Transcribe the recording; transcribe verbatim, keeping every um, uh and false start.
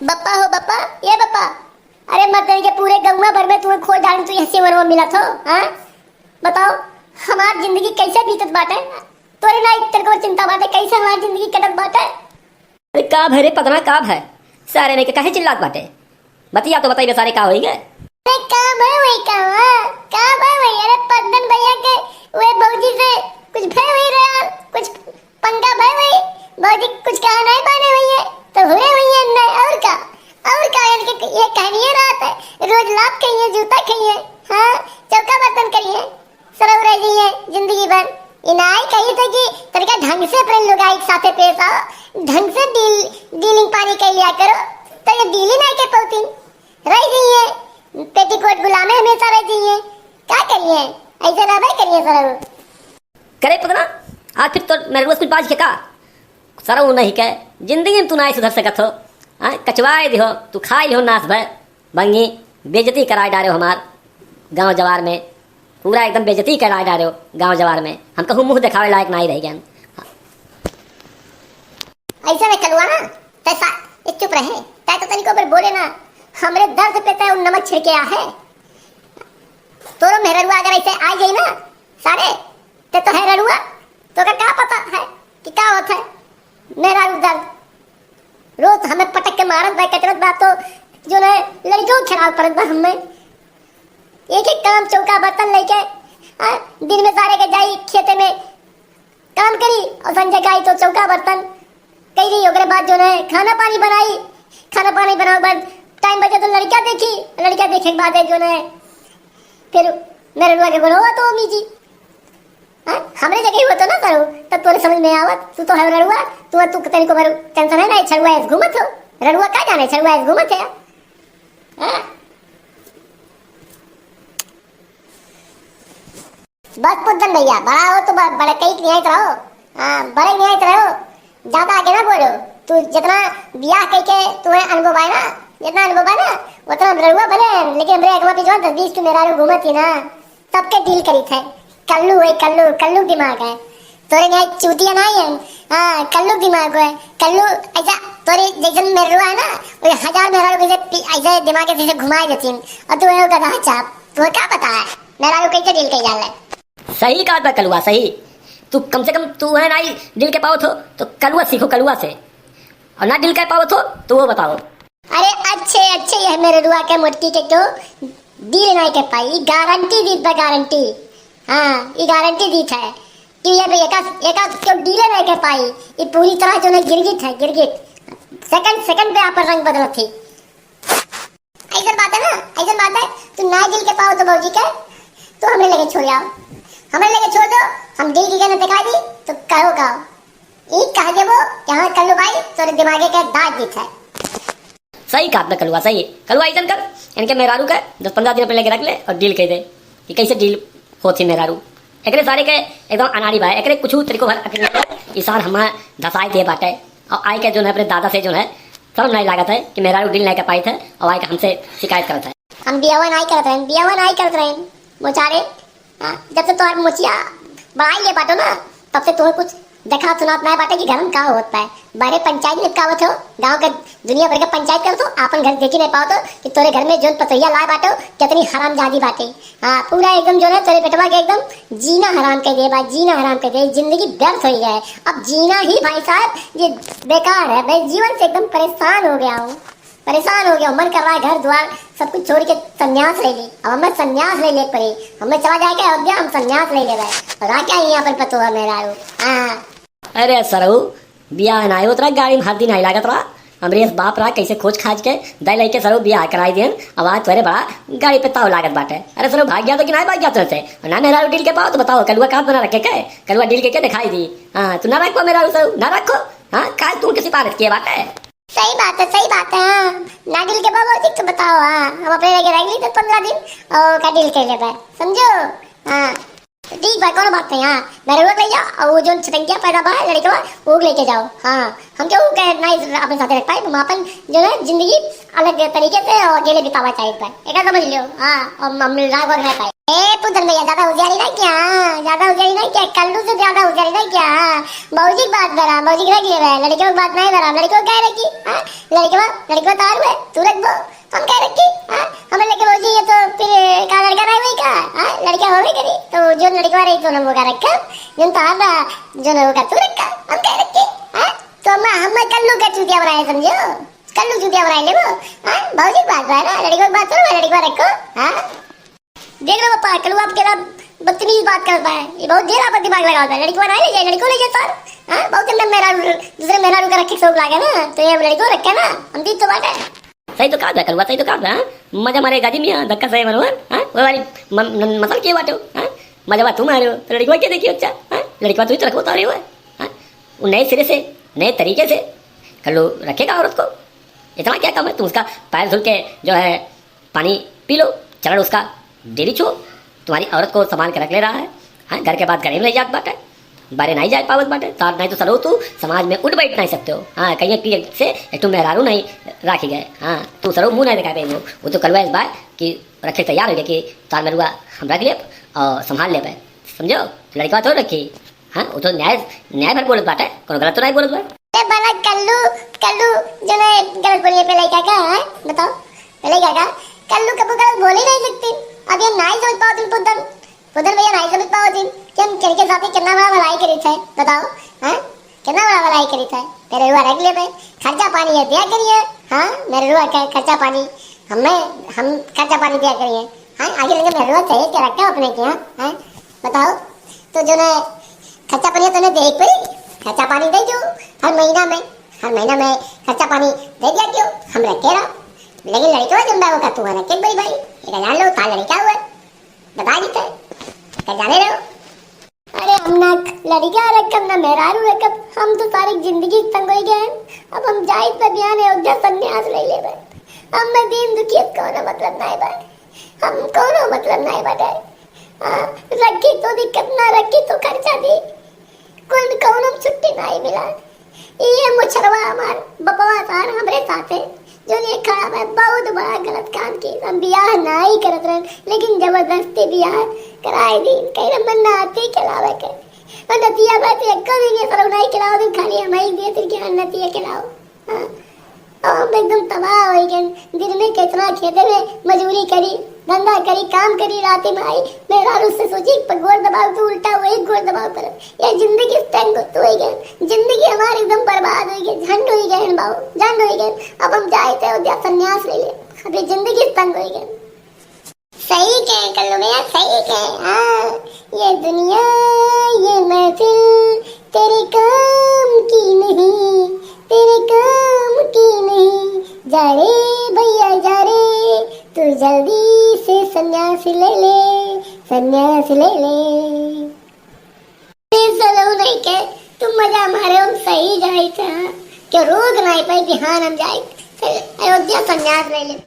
बप्पा हो बप्पा, ए बप्पा, अरे मर्दन के पूरे गौवा भर में तुम्हें खोज डाली, तू यहाँ सेवनवा मिलत हो, हाँ? बताओ, हमार जिंदगी कैसे बीतत बाटे? तोरे ना एक तनको चिंता बाटे, कैसे हमार जिंदगी कटत बाटे? अरे का भय रे पगला, का भय? सारे नहीं के काहे चिल्लात बाटे? बतिया तो बताइबे सारे, का होई गे? अरे का भय वही का, हाँ? का भय वही? अरे पद्मन भैया के वे भौजी से कुछ भय वही रहा, कुछ पंगा भय वही, भौजी कुछ कहा नहीं पाने वही है, तो हुए वही है अंदर, और का? और का? इनके ये कहनिए रात है, रोज लात खाइए, जूता खाइए, हाँ, चौका बर्तन करिए, सरऊ रह जाइए जिंदगी भर। इनाई कही थे कि तरीका ढंग से अपने लुगाई के साथे पेश आओ, ढंग से डील, डीलिंग पानी कर लिया करो, तो ये डील ही नहीं कर पाती, रह जाइए पेटीकोट गुलामे हमेशा रह जाइए। का करिए, ऐसे ना भाई करिए सरऊ। करे पगला, आज फिर तो मेरे रोज कुछ बाज के का? सरऊ नहीं के, जिंदगी में तू ना सुधर सकत हो। हाँ, कचवाए दिहो, तू खाई लिहो नास भय, बंगी, बेइज्जती कराए डारे हो हमार गांव जवार में, पूरा एकदम बेइज्जती कराए डारे हो गांव जवार में। हम कहूँ मुंह दिखावे लायक नहीं रह गए। ऐसा में कलुआ ना, तै सा-, ए, चुप रहे, तै तो तनिको पर बोले ना, हमरे दर्द पे तै नमक छिड़के आ है। तोरो मेहररुआ अगर ऐसे आ गई ना, सारे, ते तो है रड़ुआ, तो का, का पता है कि का होत है मेहरारू दर्द। रोज हमें पटक के मारत बा, कचरत बा, तो जो है लड़कियों खराब पड़त बा हमें। एक एक काम चौका बर्तन लेके, आ, दिन में सारे के जाई खेते में, काम करी और संझा के आई तो चौका बर्तन कई दी। ओकरे बाद जो है खाना पानी बनाई, खाना पानी बनावे के बाद टाइम बचे तो लड़का देखी, लड़का देखे के बाद जो है फिर मेरे रुआ के बोलो, "हुआ तो होगी जी।" हाँ? हमरे जगह हुआ तो ना करो, तब तोरे समझ में आवत। तू तो है रड़ुआ, तू, तू तनिको भर टेंशन है ना, छड़ुआ ऐसे घूमत हो। रड़ुआ का जाने, छड़ुआ ऐसे घूमत है। हाँ? बस पुद्दन भैया, बड़ा हो तो ब-, बड़कई के नियाइत रहो। हाँ, बड़े नियाइत रहो। ज्यादा आगे ना बोलो। तू जितना बियाह कई के तुम्हें अनुभव आए ना, जितना अनुभव आए ना, उतना हम रड़ुआ बने, लेकिन हमरे अगवा पिछवा दस बीस ठो मेहरारू घूमत ही ना, सबके डील करी थे। कल्लू है, कल्लू, कल्लू दिमाग है। तोरे नियाई चूतिया नहीं है। हाँ, कल्लू दिमाग है। कल्लू ऐसा तोरे जैसन मेहरुआ है ना, वो हजार मेहरारू कैसे पी-, ऐसे दिमाग के जैसे घुमाए देती हैं। और तू है गधा चाप, तुम्हें क्या पता है मेहरारू कैसे डील करी जाले? सही कहा था कलुआ, सही। तू कम से कम तू है ना डील के पावत हो, तो कलुआ सीखो कलुआ से, और ना डील के पावत हो तो वो बताओ। अरे अच्छे, अच्छे, यह मेहरुआ के मोटकी के तो डील नहीं कर पाई, गारंटी दी बा, गारंटी। हाँ, ये गारंटी दी है कि ये भी एका, एका क्यों डीले नहीं कर पाई, ये पूरी तरह जो है गिरगिट है, गिरगिट। सेकंड, सेकंड पे आपन रंग बदलत थी। ऐसन बात है ना, ऐसन बात है, तू ना डील के पाओ तो भौजी के, तो हमरे लगे छोड़ आओ, हमरे लगे छोड़ दो, हम डील के कहने दिखा दी, तो कहो, कहो। ई कह देबो कि हाँ, कल्लू भाई, तोरे दिमागे के दाग दिख है। सही कहा आपने कलुआ, सही। कलुआ, ऐसन कर, इनके मेहरारू के दस पन्द्रह दिन पे लेके रख ले और डील कह दे कि कैसे डील होती मेहरारू। एकरे सारे के एकदम अनाड़ी बा, एकरे कुछ तरीको भर अकल नहीं है। ई सार हमार धसाए दे बाटे। और आए के जो है अपने दादा से जो है शर्म नहीं लागत है कि मेहरारू डील नहीं कर पाई थे और आए के हमसे शिकायत करत है। हम बियावा नहीं करत रहे, बियावा नहीं करत रहे, मोचारे। हाँ, जब से तोहार मोचिया बढ़ाई ले बाटो ना, तब से तोहे कुछ देखा सुनात ना बाटे कि घर में का होत है। बाहरे पंचायत में का होत हो, गाँव के दुनिया भर के पंचायत करत हो, आपन घर देखी नहीं पावत हो कि तोरे घर में जोन पतोहिया लाए बाटो, कितनी हरामजादी बाटे। हाँ, पूरा एकदम जो है तोरे बेटवा के एकदम जीना हराम कर दे बा, जीना हराम कर दे, जिंदगी व्यर्थ हो गया है। अब जीना ही भाई साहब ये बेकार है, मैं जीवन से एकदम परेशान हो गया हूँ। परेशान हो गया, मन कर रहा है घर द्वार सब कुछ छोड़ के संन्यास ले ले। अब हमें संन्यास ले ले पड़े, हमें चला जाए के अयोध्या, हम संन्यास ले ले रहे। और आ क्या यहाँ पर पतोह मेहरारू? हाँ। अरे सरऊ, बियाह ना होत रहा, गाड़ी में हरदी नहीं लागत रहा। अमरेश बाप रहा, कैसे खोज खाज के दे लेके सरऊ बियाह कराई देन। अब आज तोरे बड़ा गाड़ी पे ताव लागत बाटे। अरे सरऊ, भाग गया तो कि नहीं भाग गया तुझसे? और ना मेहरारू डील के पाओ तो बताओ, कलुआ काट बना रखे के? कलुआ डील के, के दिखाई दी? हाँ, तू ना रखो मेहरारू सरऊ, ना रखो। हाँ, काल तू उनके सिफारिश किए बाटे। सही बात है, सही बात है, हाँ। ना डील के बाबा जी तो बताओ, हाँ। हम अपने लगे रख ली तो पन्द्रह दिन और का डील कर लेबे, समझो? हाँ। तो ठीक बा, कौनो बात नहीं। हाँ, मेहररुआ के ले जाओ, और वो जौन छटंकिया पैदा बा लड़कवा, वो लेके जाओ। हाँ, हम क्यों कहे नहीं अपने साथे रख पाए, हम अपन जौन है जिंदगी अलग तरीके से और अकेले बितावा चाहिए बा, एक समझ लियो। हाँ, और हम राग और नहीं पाए। ए पुतन भैया, ज्यादा होशियारी ना क्या? ज्यादा होशियारी ना क्या? कल्लू से ज्यादा होशियारी ना क्या? भौजी के बात करा, भौजी के रख लेबे, लड़कियों की बात नहीं करा, लड़कियों कह रखी। हाँ, लड़कवा, लड़कवा तार में तू रख दो। हम कह रखी, हाँ, हमें लेके भौजी ये तो फिर का लड़का रहे वही का, हाँ, लड़का होवे करी, तो जो लड़कवा रही तो हम वो का रखा, जो तो हम, जो ना वो का तू रखा, हम कह रखी, हाँ, तो हम, हम कल्लू का चूतिया बनाए समझो, कल्लू चूतिया बनाए ले वो, हाँ, भौजी की बात है ना, लड़कों की बात सुनो, लड़कवा रखो, हाँ। देख रहे हो पापा, कल्लू आपके ना बदतमीज बात करता है, ये बहुत देर आप दिमाग लगाता है, लड़कवा ना ले जाए, लड़को ले जाए सर, हाँ, बहुत दिन में मेरा दूसरे मेहरारू का रखे शौक लागे ना, तो ये लड़को रखे ना, हम दी तो बात है। सही तो कहा था कलुआ, सही तो कहा था, हाँ? मजा मारे गाजी मियाँ, धक्का सही मरवा, हाँ? वो वाली म-, न-, मसल के बाटो, हाँ? मजा बा तू मारे हो, तो लड़कवा के देखियो, अच्छा, हाँ? लड़कवा तू ही तो रखो, तारे हुआ, हाँ? वो नए सिरे से, नए तरीके से कल्लू रखेगा औरत को। इतना क्या कम है, तुम उसका पैर धुल के जो है पानी पी लो, चरण उसका डेली छो, तुम्हारी औरत को संभाल के रख ले रहा है, हाँ? घर के बात घर में रह जात बाटे, बाहरे नहीं जा पावत बाटे, तो नहीं तो सरो तू समाज में उठ बैठ नहीं सकते हो। हाँ, कहीं एक से एक ठो मेहरारू नहीं राखी गए। हाँ, तू सरो मुंह नहीं दिखा पाएंगे। वो तो कलुआ इस बार कि रखे तैयार हो गया कि तार मेहरुआ हम रख लेब और संभाल लेब, समझो? लड़का तो रखी, हाँ, वो तो न्याय, न्याय भर बोलत बाटे, कोनो गलत तो नहीं बोलत बा। ए भला कल्लू, कल्लू जो है गलत बोलिए पे लड़का का, हाँ? बताओ, पे लड़का का? कल्लू कबू गलत बोल ही नहीं सकती। अब ये नहीं समझ पाओ तुम पुतन। पुतन भैया नहीं समझ पाओ तुम कि हम किनके साथ ही कितना बड़ा भलाई करी थे, बताओ, हाँ? कितना बड़ा भलाई करी थे। मेहरुआ रख ले भाई, खर्चा पानी ये दिया करिए, हाँ? मेहरुआ का खर्चा पानी, हमें, हम खर्चा पानी दिया करिए, हाँ? आगे लगे मेहरुआ चाहिए क्या रखा अपने के यहाँ, हाँ? बताओ, तो जो ना खर्चा पानी तो नहीं दे पड़ी, खर्चा पानी दे दो हर महीना में, हर महीना में खर्चा पानी दे दिया क्यों, हम रखे रहो। लेकिन लड़के जब मैं वो का तू रखे भाई भाई, ये जान लो, था लड़का हुआ, बता देते, क्या जाने रहो। अरे हम ना लड़का रखब, ना मेहरारू रखब, हम तो सारी जिंदगी तंग हो गए हैं। अब हम जाइत पे बयान अयोध्या संन्यास ले लेबे। हम में दीन दुखियत कौनो मतलब नहीं बा, हम कौनो मतलब नहीं बाटे। हाँ, रखी तो दिक्कत ना, रखी तो खर्चा दी, कुल कौनो छुट्टी नहीं मिला। ये मोछरवा हमार बपवा सार हमरे साथे जो ये खड़ा बा, बहुत बड़ा गलत काम की। हम बियाह ना ही करत रहन, लेकिन जबरदस्ती बियाह कराए दी। कहीं हम नाती खिलावे के, और नतिया बात एको दिन ये सरौ नहीं खिलाओ, दिन खाली हम ही दिए, फिर क्या नतिया खिलाओ। हाँ। और हम एकदम तबाह हो गए। दिन में कितना खेते में मजूरी करी, धंधा करी, काम करी, रात में आई, मेहरारू से सोची, गोड़ दबाव तो उल्टा वही गोड़ दबाव पर। ये जिंदगी से तंग तो हो गए, जिंदगी हमारी एकदम बर्बाद हो गई, झंड हो गए बाबू, झंड हो गए। अब हम जाए थे अयोध्या संन्यास ले ले, अभी जिंदगी से तंग हो गए। सही कहे कल्लू भैया, सही कहे। हाँ, ये दुनिया, ये महफिल तेरे काम की नहीं, तेरे काम की नहीं। जा रे भैया जा रे, तू जल्दी से संन्यास ले ले, संन्यास ले ले। ये सलऊ नहीं के, तुम मजा मारे, हम सही जाए थे, हाँ? क्यों रोक नहीं पाई, बिहान हम जाए, फिर अयोध्या संन्यास ले ले।